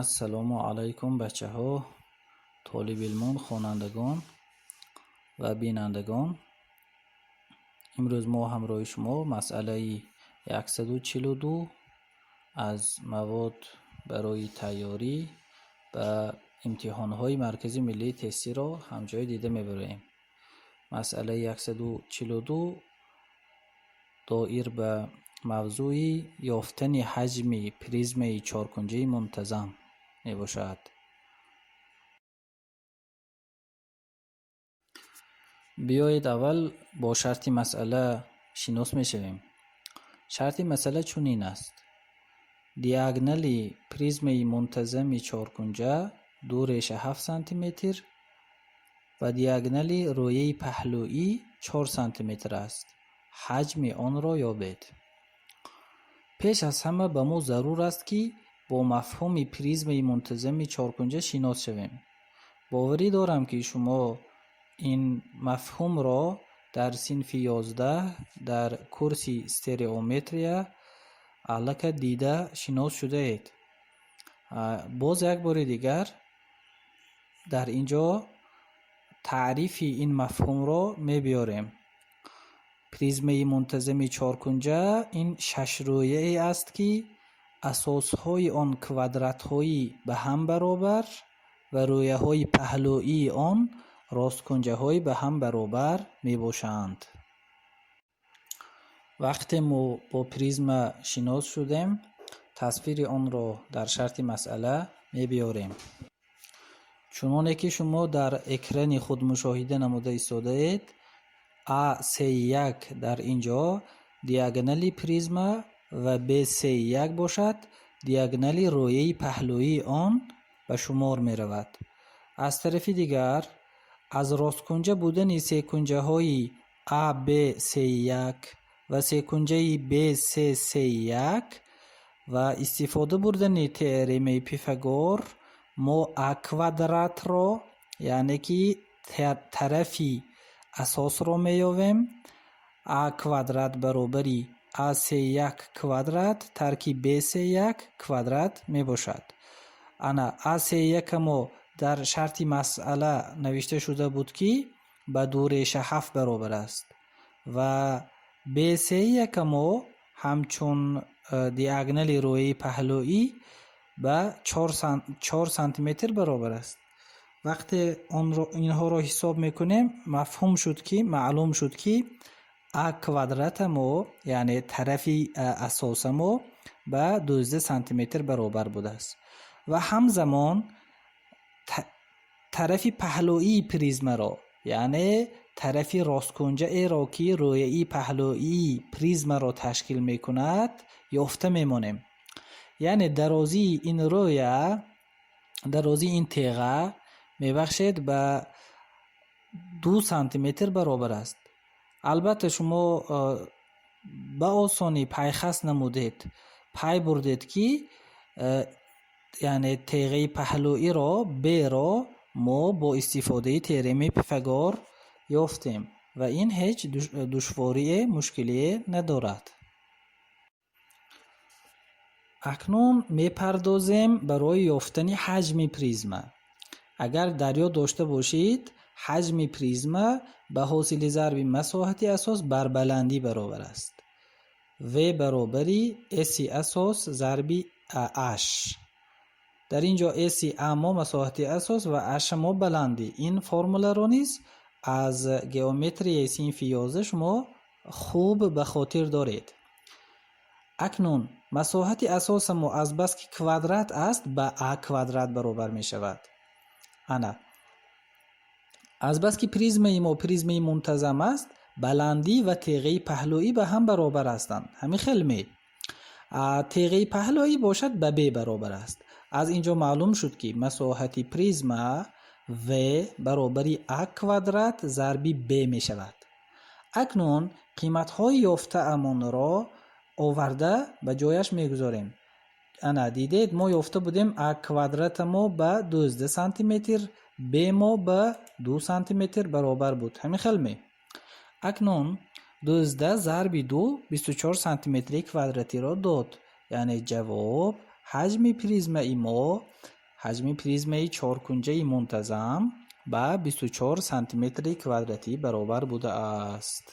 Ассалому алайкум, бачаҳо, толибилмон, хонандагон ва бинандагон. Имрӯз мо ҳамроҳи шумо масъалаи 142 аз мавод барои тайёрӣ ба имтиҳонҳои Маркази миллии тестиро ҳамҷой дида мебароем. Масъалаи 142 доир ба мавзӯи ёфтани ҳаҷми призмаи чоркунҷаи мунтазам мебошад. Биёед, аввал бо шарти масъала шинос мешавем. Шарти масъала чунин аст: диагонали призмаи мунтазами чоркунҷа 2,7 сантиметр ва диагонали рӯяи паҳлӯӣ 4 сантиметр аст. Ҳаҷми онро ёбед. Пеш аз ҳама ба мо зарур аст, ки бо мафҳуми призмаи мунтазами чоркунҷа шинос шавем. Боварӣ дорам, ки шумо ин мафҳумро дар синфи 11 дар курси стереометрия аллакай дида шинос шудаед. Боз як бори дигар дар ин ҷо таърифи ин мафҳумро мебиёрем. Призмаи мунтазами чоркунҷа ин шашрӯяе аст, ки асосҳои он квадратҳои ба ҳам баробар ва рӯяҳои паҳлӯии он росткунҷаҳои ба ҳам баробар мебошанд. Вақте мо бо призма шинос шудем, тасвири онро дар шарти масъала мебиёрем. Чуноне ки шумо дар экрани худ мушоҳида намуда истодаед, AC1 дар ин ҷо диагонали призма ва BC1 бошад, диагонали рӯяи паҳлӯии он ба шумор меравад. Аз тарафи дигар, аз росткунҷа будани секунҷаҳои ABC1 ва секунҷаи BCC1 ва истифода бурдани теоремаи Пифагор мо а квадратро, яъне ки тарафи асосро меёвем. А квадрат баробари AC1 квадрат тарки BC1 квадрат мебошад. Ана AC1 мо дар шарти масъала навишта шуда буд, ки ба 2,7 баробар аст, ва BC1 мо ҳамчун диагонали рӯяи паҳлӯӣ ба 4 сантиметр баробар аст. Вақте онро инҳоро ҳисоб мекунем, мафҳум шуд, ки маълум шуд, ки а квадрата мо, яъне тарафи асоса мо, ба 12 сантиметр баробар будааст ва ҳамзамон тарафи паҳлӯии призмаро, яъне тарафи росткунҷаеро, ки рӯяи паҳлӯии призмаро ташкил мекунад, ёфта мемонем. Яъне дарозии ин рӯя, дарозии ин теға, мебахшед, ба 2 сантиметр баробар аст. Албатта, шумо ба осонӣ пайхаст намудед, пай бурдед, ки яъне теғаи паҳлӯиро б-ро мо бо истифодаи теоремаи Пифагор ёфтем ва ин ҳеҷ душворие, мушкилие надорад. Акнун мепардозем барои ёфтани ҳаҷми призма. Агар дар ёд дошта бошед, ҳаҷми призма ба ҳосили зарби масоҳати асос бар баландӣ баробар аст. В баробари с асос зарби h. Дар ин ҷо с а мо масоҳати асос ва h мо баландӣ. Ин формуларо низ аз геометрияи синфи 11 шумо хуб ба хотир доред. Акнун масоҳати асоса мо азбаски квадрат аст, ба а квадрат баробар мешавад. Ана азбаски призмаи мо призмаи мунтазам аст, баландӣ ва теғаи паҳлӯӣ ба ҳам баробар ҳастанд. Ҳамин хел ме? Теғаи паҳлӯӣ бошад, ба б баробар аст. Аз ин ҷо маълум шуд, ки масоҳати призма в баробари а квадрат зарби б мешавад. Акнун қиматҳои ёфтаамонро оварда ба ҷояш мегузорем. Ана дидед, мо ёфта будем, а квадрата мо ба 12 сантиметр, б мо ба 2 сантиметр баробар буд. Ҳамин хел ме? Акнун 12 зарби 2 24 сантиметри квадратиро дод, яъне ҷавоб Ҳаҷми призмаи мо, ҳаҷми призмаи чоркунҷаи мунтазам ба 24 сантиметри квадратӣ баробар будааст.